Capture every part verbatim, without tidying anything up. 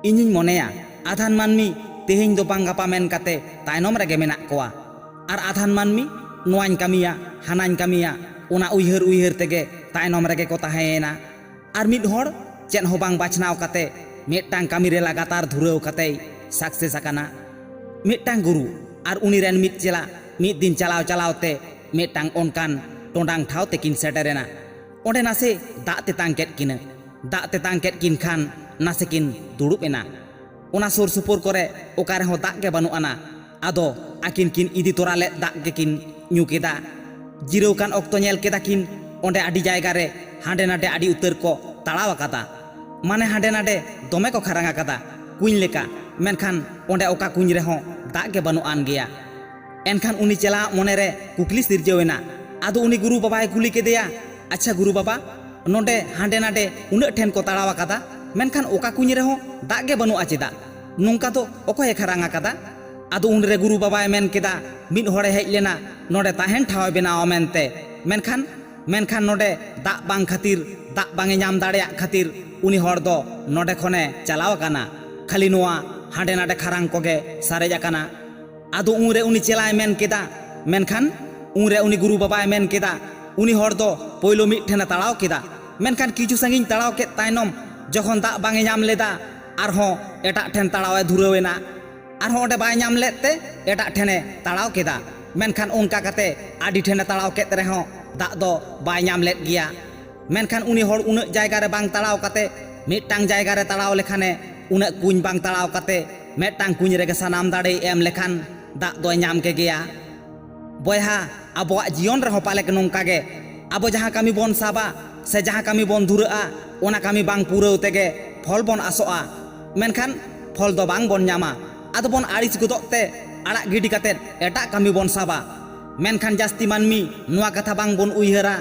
ᱤᱧᱤᱧ ᱢᱚᱱᱮᱭᱟ, ᱟᱫᱷᱟᱱ ᱢᱟᱹᱱᱢᱤ ᱛᱮᱦᱮᱧ ᱫᱚ ᱵᱟᱝ ᱜᱟᱯᱟ ᱢᱮᱱ ᱠᱟᱛᱮ ᱛᱟᱭᱱᱚᱢ ᱨᱮᱜᱮ ᱢᱮᱱᱟᱜ ᱠᱚᱣᱟ᱾ ᱟᱨ ᱟᱫᱷᱟᱱ ᱢᱟᱹᱱᱢᱤ ᱱᱚᱣᱟᱧ ᱠᱟᱹᱢᱤᱭᱟ, ᱦᱟᱱᱟᱧ ᱠᱟᱹᱢᱤᱭᱟ, ᱚᱱᱟ ᱩᱭᱦᱟᱹᱨ ᱩᱭᱦᱟᱹᱨ ᱛᱮᱜᱮ ᱛᱟᱭᱱᱚᱢ ᱨᱮᱜᱮ ᱠᱚ ᱛᱟᱦᱮᱸᱭᱮᱱᱟ᱾ ᱟᱨ ᱢᱤᱫ ᱦᱚᱲ ᱪᱮᱫ ᱦᱚᱸ ᱵᱟᱝ ᱵᱟᱪᱷᱱᱟᱣ ᱠᱟᱛᱮ ᱢᱤᱫᱴᱟᱝ ᱠᱟᱹᱢᱤ ᱨᱮ ᱞᱟᱜᱟᱛᱟᱨ ᱫᱷᱩᱨᱟᱹᱣ ᱠᱟᱛᱮᱭ ᱥᱟᱠᱥᱮᱥ ᱟᱠᱟᱱᱟ᱾ ᱢᱤᱫᱴᱟᱝ ᱜᱩᱨᱩ ᱟᱨ ᱩᱱᱤ ᱨᱮᱱ ᱢᱤᱫ ᱪᱮᱞᱟ ᱢᱤᱫ ᱫᱤᱱ ᱪᱟᱞᱟᱣ ᱪᱟᱞᱟᱣ ᱛᱮ ᱢᱤᱫᱴᱟᱝ ᱚᱱᱠᱟᱱ ᱴᱚᱸᱰᱟᱝ ᱴᱷᱟᱶ ᱛᱮᱠᱤᱱ ᱥᱮᱴᱮᱨᱮᱱᱟ᱾ ᱚᱸᱰᱮ ᱱᱟᱥᱮ ᱫᱟᱜ ᱛᱮᱛᱟᱝ ᱠᱮᱫ ᱠᱤᱱᱟᱹ᱾ ᱫᱟᱜ ᱛᱮᱛᱟᱝ ᱠᱮᱫ ᱠᱤᱱ ᱠᱷᱟᱱ ᱱᱟᱥᱮ ᱠᱤᱱ ᱫᱩᱲᱩᱵ ᱮᱱᱟ᱾ ᱚᱱᱟ ᱥᱩᱨ ᱥᱩᱯᱩᱨ ᱠᱚᱨᱮ ᱚᱠᱟ ᱨᱮᱦᱚᱸ ᱫᱟᱜ ᱜᱮ ᱵᱟᱹᱱᱩᱜ ᱟᱱᱟ᱾ ᱟᱫᱚ ᱟᱹᱠᱤᱱ ᱠᱤᱱ ᱤᱫᱤ ᱛᱚᱨᱟ ᱞᱮᱫ ᱫᱟᱜ ᱜᱮᱠᱤᱱ ᱧᱩ ᱠᱮᱫᱟ᱾ ᱡᱤᱨᱟᱹᱣ ᱠᱟᱱ ᱚᱠᱛᱚ ᱧᱮᱞ ᱠᱮᱫᱟ ᱠᱤᱱ ᱚᱸᱰᱮ ᱟᱹᱰᱤ ᱡᱟᱭᱜᱟ ᱨᱮ ᱦᱟᱸᱰᱮ ᱱᱟᱰᱮ ᱟᱹᱰᱤ ᱩᱛᱟᱹᱨ ᱠᱚ ᱛᱟᱲᱟᱣ ᱟᱠᱟᱫᱟ᱾ ᱢᱟᱱᱮ ᱦᱟᱸᱰᱮ ᱱᱟᱰᱮ ᱫᱚᱢᱮ ᱠᱚ ᱠᱷᱟᱨᱟᱝ ᱟᱠᱟᱫᱟ, ᱠᱩᱧ ᱞᱮᱠᱟ᱾ ᱢᱮᱱᱠᱷᱟᱱ ᱚᱸᱰᱮ ᱚᱠᱟ ᱠᱩᱧ ᱨᱮᱦᱚᱸ ᱫᱟᱜ ᱜᱮ ᱵᱟᱹᱱᱩᱜ ᱟᱱ ᱜᱮᱭᱟ᱾ ᱮᱱᱠᱷᱟᱱ ᱩᱱᱤ ᱪᱮᱞᱟᱣᱟᱜ ᱢᱚᱱᱮᱨᱮ ᱠᱩᱠᱞᱤ ᱥᱤᱨᱡᱟᱹᱣ ᱮᱱᱟ᱾ ᱟᱫᱚ ᱩᱱᱤ ᱜᱩᱨᱩ ᱵᱟᱵᱟᱭ ᱠᱩᱞᱤ ᱠᱮᱫᱮᱭᱟ, "ᱟᱪᱪᱷᱟ ᱜᱩᱨᱩ ᱵᱟᱵᱟ, ᱱᱚᱰᱮ ᱦᱟᱸᱰᱮ ᱱᱟᱰᱮ ᱩᱱᱟᱹᱜ ᱴᱷᱮᱱ ᱠᱚ ᱛᱟᱲᱟᱣ ᱟᱠᱟᱫᱟ, ᱢᱮᱱᱠᱷᱟᱱ ᱚᱠᱟ ᱠᱩᱧ ᱨᱮᱦᱚᱸ ᱫᱟᱜ ᱜᱮ ᱵᱟᱹᱱᱩᱜᱼᱟ ᱪᱮᱫᱟᱜ? ᱱᱚᱝᱠᱟ ᱫᱚ ᱚᱠᱚᱭᱮ ᱠᱷᱟᱨᱟᱝ ᱟᱠᱟᱫᱟ?" ᱟᱫᱚ ᱩᱱᱨᱮ ᱜᱩᱨᱩ ᱵᱟᱵᱟᱭ ᱢᱮᱱ ᱠᱮᱫᱟ, "ᱢᱤᱫ ᱦᱚᱲᱮ ᱦᱮᱡ ᱞᱮᱱᱟ ᱱᱚᱰᱮ ᱛᱟᱦᱮᱱ ᱴᱷᱟᱶ ᱮ ᱵᱮᱱᱟᱣᱟ ᱢᱮᱱᱛᱮ, ᱢᱮᱱᱠᱷᱟᱱ ᱢᱮᱱᱠᱷᱟᱱ ᱱᱚᱰᱮ ᱫᱟᱜ ᱵᱟᱝ ᱠᱷᱟᱹᱛᱤᱨ, ᱫᱟᱜ ᱵᱟᱝ ᱮ ᱧᱟᱢ ᱫᱟᱲᱮᱭᱟᱜ ᱠᱷᱟᱹᱛᱤᱨ ᱩᱱᱤ ᱦᱚᱲ ᱫᱚ ᱱᱚᱰᱮ ᱠᱷᱚᱱᱮ ᱪᱟᱞᱟᱣ ᱟᱠᱟᱱᱟ᱾ ᱠᱷᱟᱹᱞᱤ ᱱᱚᱣᱟ ᱦᱟᱸᱰᱮ ᱱᱟᱰᱮ ᱠᱷᱟᱨᱟᱝ ᱠᱚᱜᱮ ᱥᱟᱨᱮᱡ ᱟᱠᱟᱱᱟ᱾" ᱟᱫᱚ ᱩᱱᱨᱮ ᱩᱱᱤ ᱪᱮᱞᱟᱭ ᱢᱮᱱ ᱠᱮᱫᱟ, ᱢᱮᱱᱠᱷᱟᱱ ᱩᱱᱨᱮ ᱩᱱᱤ ᱜᱩᱨᱩ ᱵᱟᱵᱟᱭ ᱢᱮᱱ ᱠᱮᱫᱟ, ᱩᱱᱤ ᱦᱚᱲ ᱫᱚ ᱯᱳᱭᱞᱳ ᱢᱤᱫ ᱴᱷᱮᱱᱮ ᱛᱟᱲᱟᱣ ᱠᱮᱫᱟ, ᱢᱮᱱᱠᱷᱟᱱ ᱠᱤᱪᱷᱩ ᱥᱟᱺᱜᱤᱧ ᱛᱟᱲᱟᱣ ᱠᱮᱫ ᱛᱟᱭᱱᱚᱢ ᱡᱚᱠᱷᱚᱱ ᱫᱟᱜ ᱵᱟᱝ ᱮ ᱧᱟᱢ ᱞᱮᱫᱟ, ᱟᱨᱦᱚᱸ ᱮᱴᱟᱜ ᱴᱷᱮᱱ ᱛᱟᱲᱟᱣ ᱮ ᱫᱷᱩᱨᱟᱹᱣ ᱮᱱᱟ᱾ ᱟᱨᱦᱚᱸ ᱚᱸᱰᱮ ᱵᱟᱭ ᱧᱟᱢ ᱞᱮᱫ ᱛᱮ ᱮᱴᱟᱜ ᱴᱷᱮᱱᱮ ᱛᱟᱲᱟᱣ ᱠᱮᱫᱟ᱾ ᱢᱮᱱᱠᱷᱟᱱ ᱚᱱᱠᱟ ᱠᱟᱛᱮ ᱟᱹᱰᱤ ᱴᱷᱮᱱᱮ ᱛᱟᱲᱟᱣ ᱠᱮᱫ ᱨᱮᱦᱚᱸ ᱫᱟᱜ ᱫᱚ ᱵᱟᱭ ᱧᱟᱢ ᱞᱮᱫ ᱜᱮᱭᱟ᱾ ᱢᱮᱱᱠᱷᱟᱱ ᱩᱱᱤ ᱦᱚᱲ ᱩᱱᱟᱹᱜ ᱡᱟᱭᱜᱟ ᱨᱮ ᱵᱟᱝ ᱛᱟᱲᱟᱣ ᱠᱟᱛᱮ ᱢᱤᱫᱴᱟᱝ ᱡᱟᱭᱜᱟ ᱨᱮ ᱛᱟᱲᱟᱣ ᱞᱮᱠᱷᱟᱱᱮ, ᱩᱱᱟᱹᱜ ᱠᱩᱧ ᱵᱟᱝ ᱛᱟᱲᱟᱣ ᱠᱟᱛᱮ ᱢᱤᱫᱴᱟᱝ ᱠᱩᱧ ᱨᱮᱜᱮ ᱥᱟᱱᱟᱢ ᱫᱟᱲᱮᱭ ᱮᱢ ᱞᱮᱠᱷᱟᱱ ᱫᱟᱜ ᱫᱚᱭ ᱧᱟᱢ ᱠᱮ ᱜᱮᱭᱟ᱾ ᱵᱚᱭᱦᱟ, ᱟᱵᱚᱣᱟᱜ ᱡᱤᱭᱚᱱ ᱨᱮᱦᱚᱸ ᱯᱟᱞᱮᱠ ᱱᱚᱝᱠᱟ ᱜᱮ᱾ ᱟᱵᱚ ᱡᱟᱦᱟᱸ ᱠᱟᱹᱢᱤ ᱵᱚᱱ ᱥᱟᱵᱟ ᱥᱮ ᱡᱟᱦᱟᱸ ᱠᱟᱹᱢᱤ ᱵᱚᱱ ᱫᱷᱩᱨᱟᱹᱜᱼᱟ, ᱚᱱᱟ ᱠᱟᱹᱢᱤ ᱵᱟᱝ ᱯᱩᱨᱟᱹᱣ ᱛᱮᱜᱮ ᱯᱷᱚᱞ ᱵᱚᱱ ᱟᱥᱚᱜᱼᱟ᱾ ᱢᱮᱱᱠᱷᱟᱱ ᱯᱷᱚᱞ ᱫᱚ ᱵᱟᱝ ᱵᱚᱱ ᱧᱟᱢᱟ᱾ ᱟᱫᱚ ᱵᱚᱱ ᱟᱹᱲᱤᱥ ᱜᱚᱫᱚᱜ ᱛᱮ ᱟᱲᱟᱜ ᱜᱤᱰᱤ ᱠᱟᱛᱮᱫ ᱮᱴᱟᱜ ᱠᱟᱹᱢᱤ ᱵᱚᱱ ᱥᱟᱵᱟ᱾ ᱢᱮᱱᱠᱷᱟᱱ ᱡᱟᱹᱥᱛᱤ ᱢᱟᱹᱱᱢᱤ ᱱᱚᱣᱟ ᱠᱟᱛᱷᱟ ᱵᱟᱝ ᱵᱚᱱ ᱩᱭᱦᱟᱹᱨᱟ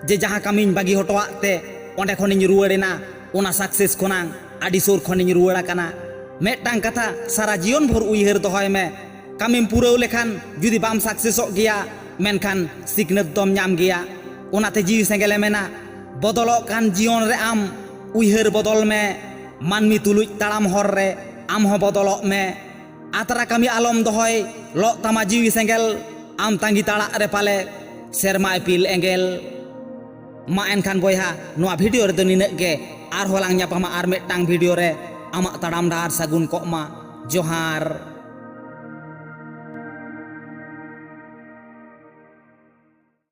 ᱡᱮ ᱡᱟᱦᱟᱸ ᱠᱟᱹᱢᱤᱧ ᱵᱟᱹᱜᱤ ᱦᱚᱴᱚᱣᱟᱜ ᱛᱮ ᱚᱸᱰᱮ ᱠᱷᱚᱱᱤᱧ ᱨᱩᱣᱟᱹᱲ ᱮᱱᱟ, ᱚᱱᱟ ᱥᱟᱠᱥᱮᱥ ᱠᱷᱚᱱᱟᱝ ᱟᱹᱰᱤ ᱥᱩᱨ ᱠᱷᱚᱱᱤᱧ ᱨᱩᱣᱟᱹᱲ ᱟᱠᱟᱱᱟ᱾ ᱢᱤᱫᱴᱟᱝ ᱠᱟᱛᱷᱟ ᱥᱟᱨᱟ ᱡᱤᱭᱚᱱ ᱵᱷᱳᱨ ᱩᱭᱦᱟᱹᱨ ᱫᱚᱦᱚᱭ ᱢᱮ, ᱠᱟᱹᱢᱤᱢ ᱯᱩᱨᱟᱹᱣ ᱞᱮᱠᱷᱟᱱ ᱡᱩᱫᱤ ᱵᱟᱢ ᱥᱟᱠᱥᱮᱥᱚᱜ ᱜᱮᱭᱟ, ᱢᱮᱱᱠᱷᱟᱱ ᱥᱤᱠᱷᱱᱟᱹᱛ ᱫᱚᱢ ᱧᱟᱢ ᱜᱮᱭᱟ᱾ ᱚᱱᱟᱛᱮ ᱡᱤᱣᱤ ᱥᱮᱸᱜᱮᱞᱮ ᱢᱮᱱᱟ, ᱵᱚᱫᱚᱞᱚᱜ ᱠᱟᱱ ᱡᱤᱭᱚᱱ ᱨᱮ ᱟᱢ ᱩᱭᱦᱟᱹᱨ ᱵᱚᱫᱚᱞ ᱢᱮ, ᱢᱟᱹᱱᱢᱤ ᱛᱩᱞᱩᱡ ᱛᱟᱲᱟᱢ ᱦᱚᱨ ᱨᱮ ᱟᱢ ᱦᱚᱸ ᱵᱚᱫᱚᱞᱚᱜ ᱢᱮ᱾ ᱟᱛᱨᱟ ᱠᱟᱹᱢᱤ ᱟᱞᱚᱢ ᱫᱚᱦᱚᱭ, ᱞᱚᱜ ᱛᱟᱢᱟ ᱡᱤᱣᱤ ᱥᱮᱸᱜᱮᱞ᱾ ᱟᱢ ᱛᱟᱺᱜᱤ ᱛᱟᱲᱟᱜ ᱨᱮ ᱯᱟᱞᱮ ᱥᱮᱨᱢᱟ ᱤᱯᱤᱞ ᱮᱸᱜᱮᱞ᱾ ᱢᱟ ᱮᱱᱠᱷᱟᱱ ᱵᱚᱭᱦᱟ, ᱱᱚᱣᱟ ᱵᱷᱤᱰᱤᱭᱳ ᱨᱮᱫᱚ ᱱᱤᱱᱟᱹᱜ ᱜᱮ᱾ ᱟᱨᱦᱚᱸ ᱞᱟᱝ ᱧᱟᱯᱟᱢᱟ ᱟᱨ ᱢᱤᱫᱴᱟᱝ ᱵᱷᱤᱰᱤᱭᱳ ᱨᱮ᱾ ᱟᱢᱟᱜ ᱛᱟᱲᱟᱢ ᱰᱟᱦᱟᱨ ᱥᱟᱹᱜᱩᱱ ᱠᱚᱜ ᱢᱟ᱾ ᱡᱚᱦᱟᱨ᱾